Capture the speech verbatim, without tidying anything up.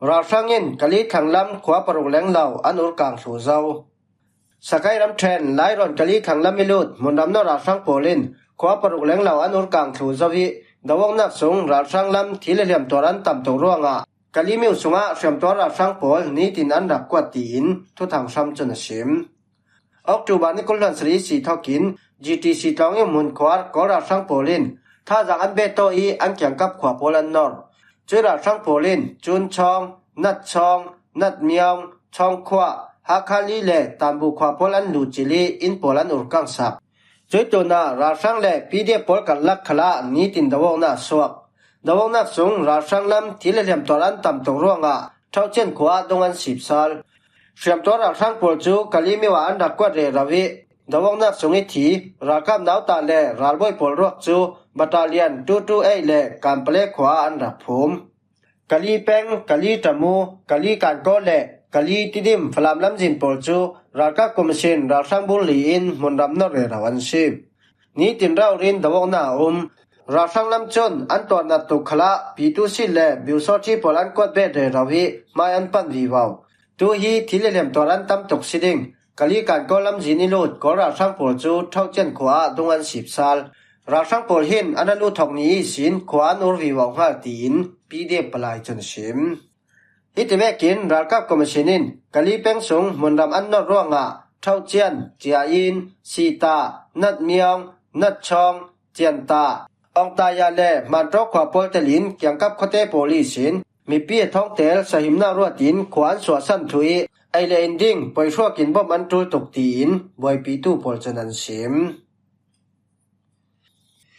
Ralhrang in Kali thlanglam khua paruk lenglo an ur kang thlu zo. Sakai ramṭhen Lairawn Kali thlanglam i lut hmunram nawr ralhrang pawl in khua paruk lenglo an ur kang thlu zo i, do awknak sung ralhrang lam thil le hliam tuar an tam tuk ruangah Kali miu sungah hriamtuar ralhrang pawl nitin an rak kuat tiin Thuthang Hram cun a sim. October ni kul hluan sarih si thokin G T C tlawng i hmun khuar Kawl ralhrang pawl in thazang an bet tawh i an kiangkap khua pawl an nor. Cui ralhrang pawl in Cun Chawng, Nat Chawng, Nat Miawng, Chawng Khuah, Hakhali le Tanbu khua pawl an lucil i inn pawl an ur kangsak. Cui tlunah ralhrang le P D F pawl karlak khalah nitin do awknak a suak. Do awknak sung ralhrang lam thil le hliam tuar an tam tuk ruangah Thaucian khua ah dung an sipsal. Hriamtuar ralhrang pawl cu Kali miu ah an rak kuat rero i, do awknak sung i thi ralkap nauta le ralbawi pawl ruak cu Battalion two two eight le Kanpale khua ah an rak phum. Kali peng, Kali Tamu, Kali Kankaw le Kali Tidim Falam lamzin pawl cu ralkap komisin ralhrang bul li in hmunram nawr rero an si. Nitin raurin do awknak a um. Ralhrang lam cun an tuarnat tuk khalah Pitu Sit le Biusawthi pawl an kuat bet rero i hmai an pan vivo. Tu hi thil le hliam tuar an tam tuk si ding. Kali Kankaw lamzin i lut Kawl ralhrang pawl cu Thaucian khua ah dung an sipsal. Ralhrang pawl hin an a lut thawk ni ihsin khua an ur vivo hngal tiin P D F palai cun a sim. Hiti vekin ralkap komisin in Kali peng sung hmunram an nor ruangah Thaucian, Cia In, Sita, Nat Miawng, Nat Chawng, Cian Ta, Awngtaya le Hmantaw khua pawl telin kiangkap khuate pawl ihsin mipi a thawngtel sahimnak ruatin khua an suahsan thu i, ei le in ding poihruakin bawmh an ṭul tuk tiin buaipitu pawl cun an sim.